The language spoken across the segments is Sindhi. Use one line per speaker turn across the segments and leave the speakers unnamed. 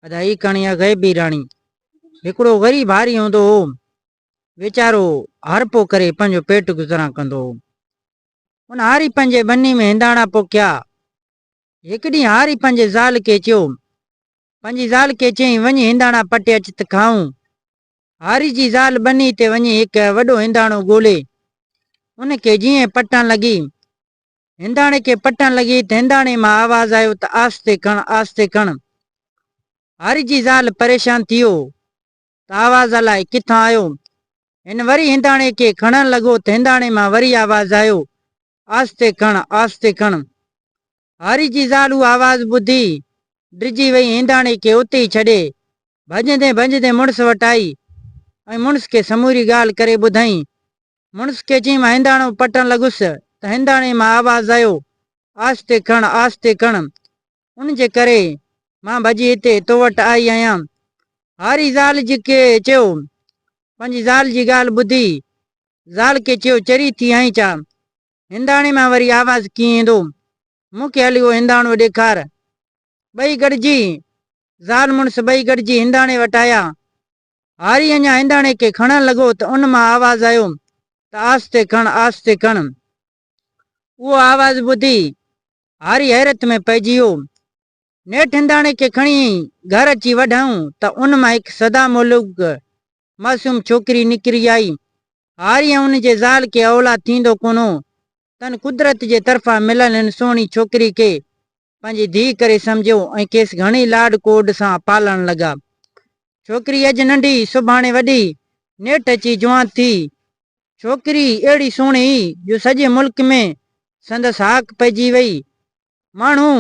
ادا هي ڪهاڻي آ غيبي راڻي. هڪڙو غريب هاري هوندو هو. ويچارو هارپو ڪري پنهنجو پيٽ گذران ڪندو هو. ان هاري پنهنجي ٻني ۾ هنداڻا پوکيا. هڪ ڏينهن هاري پنهنجي زال کي چيو. پنهنجي زال کي چيائين وڃ هنداڻا پٽي اچ ته کائون. هاري جي زال ٻني تي وڃي هڪ وڏو هنداڻو ڳولي ان کي جيئن پٽڻ لڳي. هنداڻي کي پٽڻ لڳي ته هنداڻي مان آواز آيو ته آهستي کڻ، آهستي کڻ. هاري جي زال پريشان ٿي ويو ته آواز الائي ڪٿان آيو. هن وري هنداڻي کي کڻڻ لڳو ته هنداڻي مان وري آواز آيو، آهستي کڻ، آهستي کڻ. هاري جي زال اهو آواز ٻڌي ڊڄي وئي هنداڻي کي اتي ئي ڇڏي ڀڄندي ڀڄندي مڙس وٽ آئي ۽ مڙس کي سموري ڳالهه ڪري ٻڌائين. مڙس کي چيائين مان هنداڻو پٽڻ لڳس ته هنداڻي مان آواز آيو، آهستي کڻ، آهستي کڻ. ان جي ڪري مان ڀڄي هتي تو وٽ آئي آهيان. هاري زال جي کي چيو. پنهنجي زال جي ڳالهه ٻڌي زال کي چيو چري ٿي آهين ڇا؟ هنداڻي مان وري آواز ڪيئن ايندو؟ مون کي هلي اهو هنداڻو ڏيکار. ٻئي گڏجي، زال مڙس ٻئي گڏجي هنداڻي وٽ آيا. هاري اڃا هنداڻي کي کڻڻ لڳو ته ان مان آواز آيو ته آهستي کڻ، آهستي کڻ. اهو آواز ٻڌي هاري حيرت ۾ پئجي ويو. نيٺ هنداڻي کي کڻي گهر اچي وڍيائون ته ان مان هڪ سدا مولوڪ معصوم ڇوڪري نڪري آئي. هاري ۽ ان جي زال کي اولاد ٿيندو ڪونه هو، تن قدرت جي طرفان مليل هن سهڻي ڇوڪري کي پنهنجي ڌيء ڪري سمجهيو ۽ کيس گهڻي لاڏ ڪوڏ سان پالڻ لڳا. ڇوڪري اڄ ننڍي، سڀاڻي وڏي، نيٺ اچي جوان ٿي. ڇوڪري اهڙي سهڻي هئي جو سڄي ملڪ ۾ سندس هاڪ پئجي وئي. ماڻهو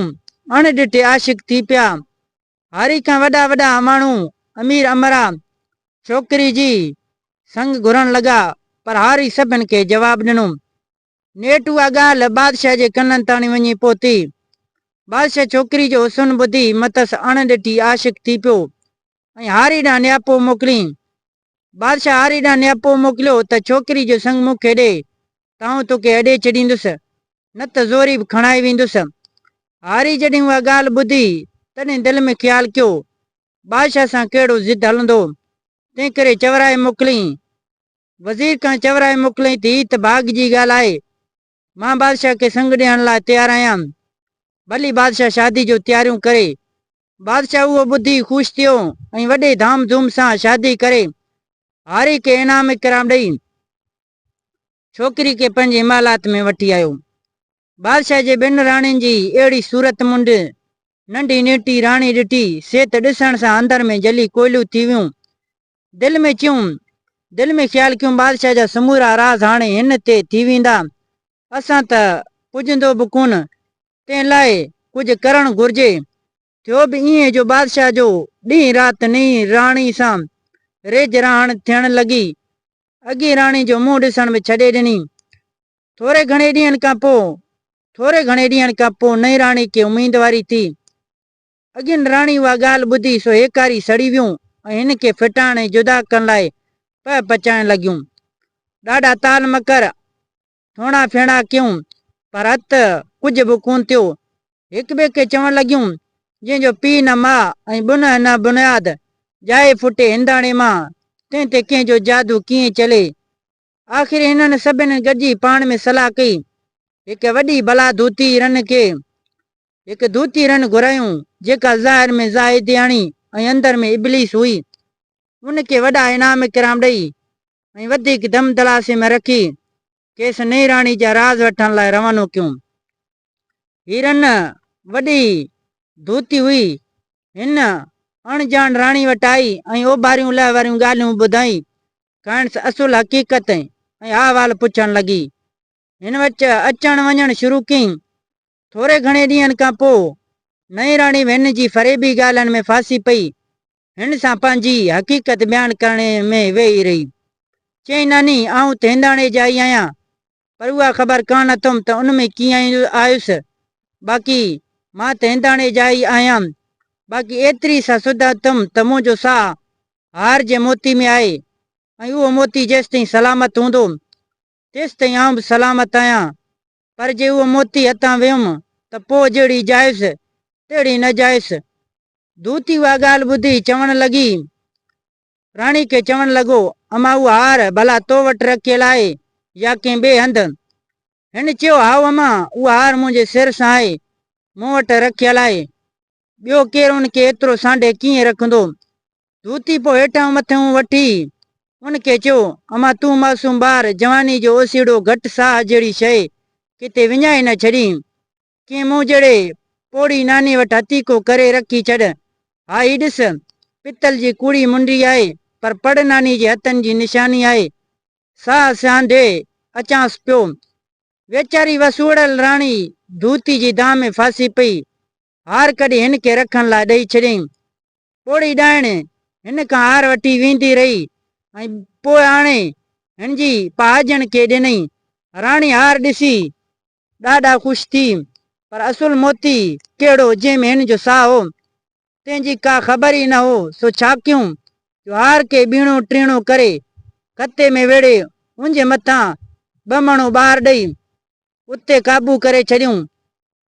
اڻ ڏٺي عاشق ٿي پيا. هاري کان وڏا وڏا ماڻهو، امير امرا ڇوڪري جي سڱ گهرڻ لڳا، پر هاري سڀن کي جواب ڏنو. نيٺ اها ڳالهه بادشاهه جي ڪنن تاڻي وڃي پهتي. بادشاهه ڇوڪري جو حسن ٻڌي مٿس اڻ ڏٺي عاشق ٿي پيو ۽ هاري ڏانهن نياپو موڪلين. بادشاهه هاري ڏانهن نياپو موڪليو ته ڇوڪري جو سڱ مون کي ڏي ته آئون توکي اڏي ڇڏيندس، نه ته زوري به کڻائي ويندس. هاري جڏهن اها ڳالهه ٻڌي تڏهن دل ۾ خيال ڪيو، بادشاهه سان ڪهڙو ضد هلندو، تنهنڪري چورائي موڪلين. وزير کان چورائي موڪليائين ته هي ته ڀاڳ جي ڳالهه آهي، مان بادشاهه کي سڱ ڏيڻ لاء تيار آهيان. ڀلي بادشاهه شادي جو تياريون ڪري. بادشاهه اهو ٻڌي خوش ٿيو ۽ وڏي ڌام ڌوم سان شادي ڪري هاري کي انعام اڪرام ڏئي ڇوڪري کي پنهنجي محلات ۾ وٺي آيو. بادشاهه جي ٻن راڻين جي اهڙي صورت منڊ ننڍي نيٽي راڻي ڏٺي، سي ته ڏسڻ سان اندر ۾ جلي ڪوئليون ٿي ويون. دل ۾ چيم، دل ۾ خيال ڪيم بادشاهه جا سمورا راز هاڻي هن تي ٿي ويندا، اسان ته پڄندو به ڪونه، تنهن لاء ڪجهه ڪرڻ گهرجي. ٿيو به ائين جو بادشاهه جو ڏينهن رات نئين راڻي سان ريج رهاڻ ٿيڻ لڳي. اڳين راڻي جو منهن ڏسڻ به ڇڏي ڏني. ٿوري گهڻي ڏينهن کان پوء ٿوري گهڻي ڏينهن کان پوء نئين راڻي کي اميدواري ٿي. اڳين راڻي اها ڳالهه ٻڌي سو هيڪاري سڙي ويون ۽ هن کي ڦٽائڻ ۽ جدا ڪرڻ لاء پهه پچائڻ لڳيون. ڏاڍا تال مڪر، ٿوڻا ڦيڻا ڪيون پر هٿ ڪجهه به ڪونه ٿيو. هڪ ٻئي کي چوڻ لڳيون، جنهن جو پيء نه ماء ۽ بنهه نه بنياد، ڄائي ڦٽي هنداڻي مان، تنهن تي ڪنهن جو جادو ڪيئن چلي؟ آخر هنن سڀن گڏجي پاڻ ۾ صلاح ڪئي. هڪ وڏي بلا ڌوتي رن کي هڪ ڌوتي رن گهرايون، جيڪا ظاهر ۾ زاهدياڻي ۽ اندر ۾ ابليس هئي. ان کي وڏا انعام اڪرام ڏئي ۽ وڌيڪ دم دلاسي ۾ رکي کيس نئين راڻي جا راز وٺڻ لاء روانو ڪيون. هي رن وڏي ڌوتي هئي. هن اڻڄاڻ راڻي وٽ آئي ۽ اوڀاريون لهه واريون ڳالهيون ٻڌائي کانئس اصل حقيقت ۽ احوال پڇڻ لڳي. هن وٽ اچڻ وڃڻ شروع ڪيائين. ٿوري گهڻي ڏينهن کان پوء نئين راڻي به هن جي فريبي ڳالهين ۾ ڦاسي پئي. هن سان پنهنجي حقيقت بيان ڪرڻ ۾ ويهي رهي. چيائين، ناني، آئون ته هنداڻي ڄائي آهيان، پر اها خبر ڪانه اٿم ته ان ۾ ڪيئن آيس. باقي مان ته هنداڻي ڄائي آهيان. باقي ايتري سا سڌ اٿم ته منهنجو ساهه هار جي موتي ۾ آهي ۽ اهو موتي جيستائين سلامت هوندو، تيستائين آئون به سلامت آهيان. پر جي اهو موتي هٿان ويم ته پوء جهڙي ڄايس، تهڙي نه ڄايس. دوتي اها ڳالهه ٻڌي چوڻ لڳي. راڻي کي چوڻ لڳو، اما اهو هار ڀلا تو وٽ رکيل آهي يا ڪنهن ٻئي هنڌ؟ هن چيو، هائو اما، اهو هار منهنجي سر سان آهي، مون وٽ رکيل آهي. ٻيو ڪير ان کي ايترو سانڍي ڪيئن رکندو؟ ڌوتي پوء هيٺاهون مٿيون وٺي ان کي چيو، اما تون معصوم ٻار، جواني جو اوسيئڙو گهٽ ساهه جهڙي شيء ڪٿي وڃائي نه ڇڏين. ڪنهن مون جهڙي پوڙهي ناني وٽ هٿيڪو ڪري رکي ڇڏ. ها هي ڏس، پتل جي ڪوڙي منڊي آهي، پر پڙ ناني جي هٿن جي نشاني آهي. ساهه سانڍي اچانس پيو. ويچاري وسوڙل راڻي ڌوتي جي دانهن ۾ ڦاسي پئي. هار ڪڍي هن کي رکڻ لاء ڏئي ڇڏيائين. پوڙهي ڏائڻ هن کان هار وٺي ويندي رهي ۽ پوء آڻي هن جي پهاڄڻ کي ڏنائين. راڻي هار ڏسي ڏاڍا خوش ٿي، پر اصل موتي ڪهڙو جنهن ۾ هن جو ساهه هو، تنهن جي ڪا خبر ئي نه هو، سو ڇا ڪيون جو هار کي ٻيڻو ٽيڻو ڪري کتي ۾ ويڙهي ان جي مٿان ٻه مڻو ٻار ڏئي اتي قابو ڪري ڇڏيون.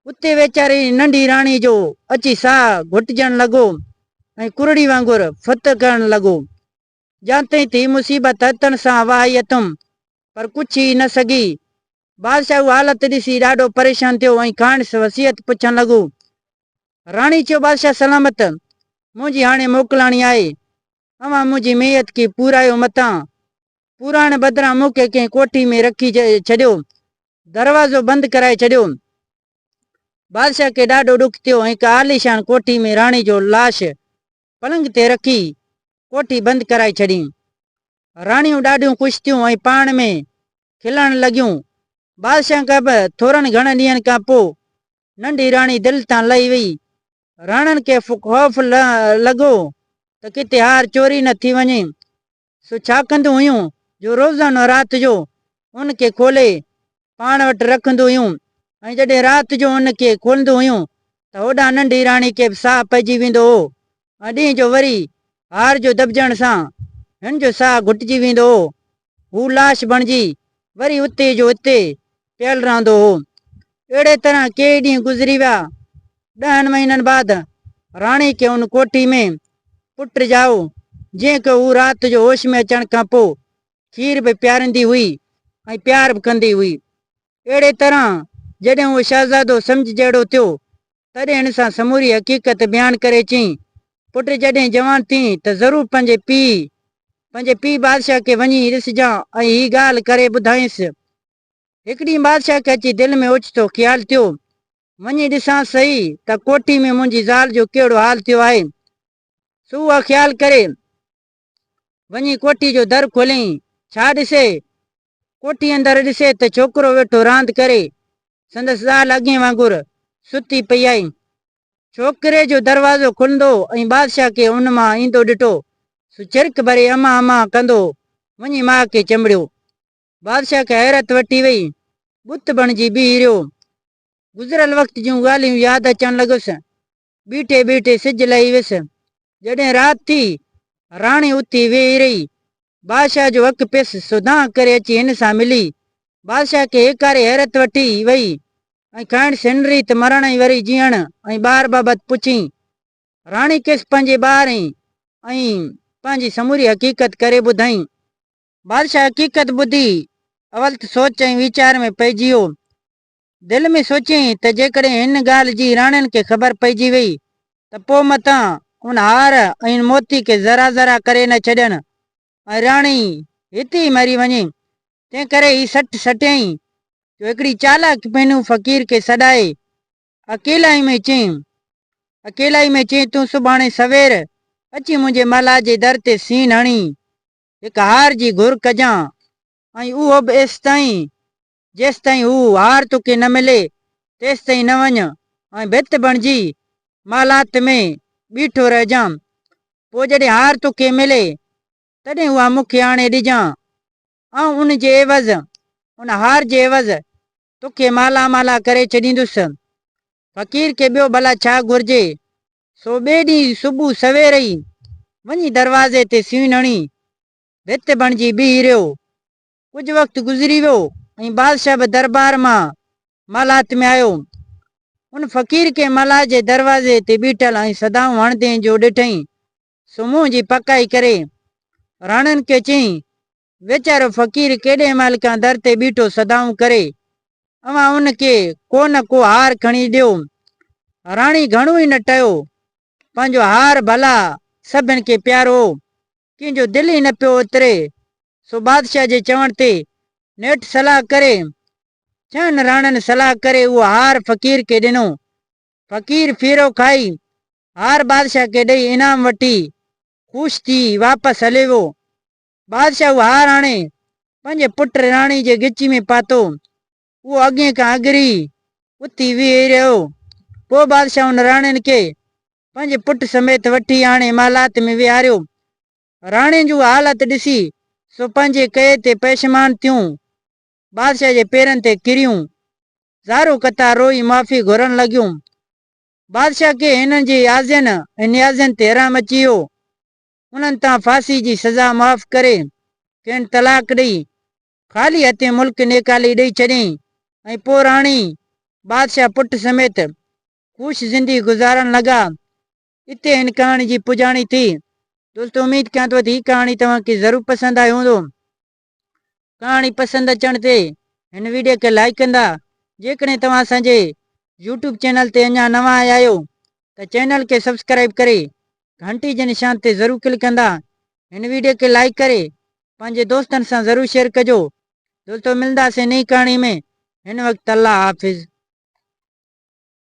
اتي ويچاري ننڍي راڻي جو اچي ساهه گهٽجڻ لڳو ۽ ڪرڙي وانگر ڦٿڪڻ لڳو. ڄاتائين ته هي مصيبت هٿن سان وهائي اٿم، پر ڪڇي ئي نه سگهي. بادشاهه اها حالت ڏسي ڏاڍو پريشان ٿيو ۽ کانئس وصيت پڇڻ لڳو. راڻي چيو، بادشاهه سلامت، منهنجي هاڻي موڪلاڻي آهي. اوهان منهنجي ميت کي پورايو متان. پورائڻ بدران مون کي ڪنهن ڪوٺي ۾ رکي ڇڏيو. دروازو بند ڪرائي ڇڏيو. بادشاهه کي ڏاڍو ڏک ٿيو ۽ هڪ عاليشان ڪوٺي ۾ راڻي جو لاش پلنگ تي رکي ڪوٺي بند ڪرائي ڇڏي. راڻيون ڏاڍيون خوش ٿيون ۽ پاڻ ۾ کلڻ لڳيون. بادشاهه کان به ٿورن گهڻن ڏينهن کان پوء ننڍي راڻي دل تان لهي وئي. راڻن کي خوف لڳو ته ڪٿي هار چوري نه ٿي وڃي. سو ڇا ڪنديون هيون جو روزانو رات جو ان کي کولي پاڻ وٽ رکنديون هيون ۽ جڏهن رات جو ان کي کولنديون هيون ته هوڏانهن ننڍي راڻي کي به ساهه پئجي ويندو هو ۽ ڏينهن جو وري هار جو دٻجڻ سان هن جو ساهه گهٽجي ويندو هو. هو لاش بڻجي وري اتي جو اتي پيل رهندو هو. اهڙي طرح ڪيئي ڏينهن گذري ويا. ڏهن مهينن بعد راڻي کي ان ڪوٺي ۾ پٽ ڄائو، جنهن کي هوء رات جو هوش ۾ اچڻ کان پوء کير به پياريندي هئي ۽ پيار به ڪندي هئي. اهڙي طرح جڏهن اهو شهزادو سمجهه جهڙو ٿيو، تڏهن هن سان سموري حقيقت بيان ڪري چيائين، پٽ جڏهن جوان ٿين ته ضرور پنهنجي پيء پنهنجي پيء بادشاهه کي وڃي ڏسجان ۽ هي ڳالهه ڪري ٻڌائينس. هڪ ڏينهن بادشاهه کي اچي دل ۾ اوچتو خيال ٿيو، وڃي ڏسان سهي ته ڪوٺي ۾ منهنجي زال جو ڪهڙو حال ٿيو آهي. سو اها خيال ڪري وڃي ڪوٺي جو در کوليائين. ڇا ڏسي؟ ڪوٺي اندر ڏسي ته ڇوڪرو ويٺو راند ڪري. سندس زال اڳئين وانگر ستي پئي آهي. ڇوڪري جو دروازو کلندو ۽ بادشاهه کي ان مان ايندو ڏٺو، سو ڇرڪ ڀري امان امان ڪندو وڃي ماء کي چنبڙيو. بادشاهه کي حيرت وٺي وئي. بت بڻجي بيهي رهيو. گذريل وقت جون ڳالهيون ياد اچڻ لڳس. بيٺي بيٺي سج لهي ويس. جڏهن رات ٿي، راڻي اٿي ويهي رهي. بادشاهه جو اک پيس، سو دانهن ڪري اچي هن سان ملي. بادشاهه کي هيڪاري حيرت وٺي وئي ۽ کائنس هن ريت مرڻ ۽ وري جيئڻ ۽ ٻار بابت پڇيائين. راڻي کيس پنهنجي ٻار ۽ پنهنجي سموري حقيقت ڪري ٻڌائين. بادشاهه حقيقت ٻڌي اول ته سوچ ۽ ويچار ۾ پئجي ويو. دل ۾ سوچيائين ته جيڪڏهن هن ڳالهه جي راڻين کي خبر پئجي وئي ته پوء متان ان هار ۽ ان موتي کي ذرا ذرا ڪري نه ڇڏين ۽ راڻي هتي ئي مري وڃي. تنهنڪري هي سٽ سٽيائين جو هڪڙي چالاڪ پينو فقير کي سڏائي اڪيلائي ۾ چيائين، اڪيلائي ۾ چيائين تون سڀاڻي سوير اچي منهنجي محلات جي در تي سين هڻي هڪ هار جي گهر ڪجان ۽ اهو به ايستائين جيستائين هو هار توکي نه ملي تيستائين نه وڃ ۽ ڀت بڻجي محلات ۾ بيٺو رهجان. پوء جڏهن هار توکي ملي تڏهن اها مون کي آڻي ڏجان. آئون ان جي عيوض، ان هار جي عيوض توکي مالا مالا ڪري ڇڏيندس. فقير کي ٻيو ڀلا ڇا گهرجي؟ سو ٻئي ڏينهن صبح سوير ئي وڃي دروازي تي سين هڻي ڀت بڻجي بيهي رهيو. ڪجهه وقت گذري ويو ۽ بادشاهه به دربار مان محلات ۾ آيو. ان فقير کي ملاح جي دروازي تي بيٺل ۽ صدائون هڻندي جو ڏٺئين، سو منهن جي پڪائي ڪري راڻن کي چيائين، ويچارو فقير ڪيڏي مهل کان در تي بيٺو صدائون ڪري، اوهان ان کي ڪو نه ڪو هار کڻي ڏيو. راڻي گهڻو ئي نه ٽيو، پنهنجو هار ڀلا سڀن کي پيارو هو، ڪنهن جو دل ئي نه پيو اتري، سو بادشاهه جي چوڻ تي نيٺ صلاح ڪري، ڇهن راڻن صلاح ڪري اهو هار فقير کي ڏنو. فقير ڦيرو کائي هار بادشاهه کي ڏئي انعام وٺي خوش ٿي واپس هليو ويو. بادشاهه اهو هار آڻي پنهنجي پٽ راڻي جي ڳچي ۾ پاتو. اهو اڳئين کان اڳري اٿي ويهي رهيو. پوء بادشاهه ان راڻين کي پنهنجي پٽ سميت وٺي آڻي محلات ۾ ويهاريو. راڻين جون حالت ڏسي سو پنهنجي ڪئي تي پيشمان ٿيون. بادشاهه جي پيرن تي ڪريون. زارو قطار روئي معافي گهرڻ لڳيون. بادشاهه کي هنن جي آزين ۽ نيازين تي رحم اچي ويو. انهن تان ڦاسي جي سزا معاف ڪري کين طلاق ڏئي خالي هٿين ملڪ نيڪالي ڏئي ڇڏيائين ۽ پوء راڻي بادشاهه پٽ سميت خوش زندگي گذارڻ لڳا. اتي هن ڪهاڻي جي پڄاڻي ٿي. دوستو اميد ڪيان ٿو ته هي ڪهاڻي توهان کي ضرور پسند آئي هوندو. ڪهاڻي پسند اچڻ تي هن ويڊيو کي لائيڪ ڪندا. جيڪڏهن توهان اسان جي يوٽيوب چينل تي اڃا نوان آيا آهيو ته چينل کي سبسڪرائيب ڪري گهنٽي جي نشان تي ضرور ڪلڪ ڪندا. هن ويڊيو کي لائيڪ ڪري پنهنجي دوستن سان ضرور شيئر ڪجو. دوستو ملنداسين نئين ڪهاڻي ۾ هن وقت الله حافظ.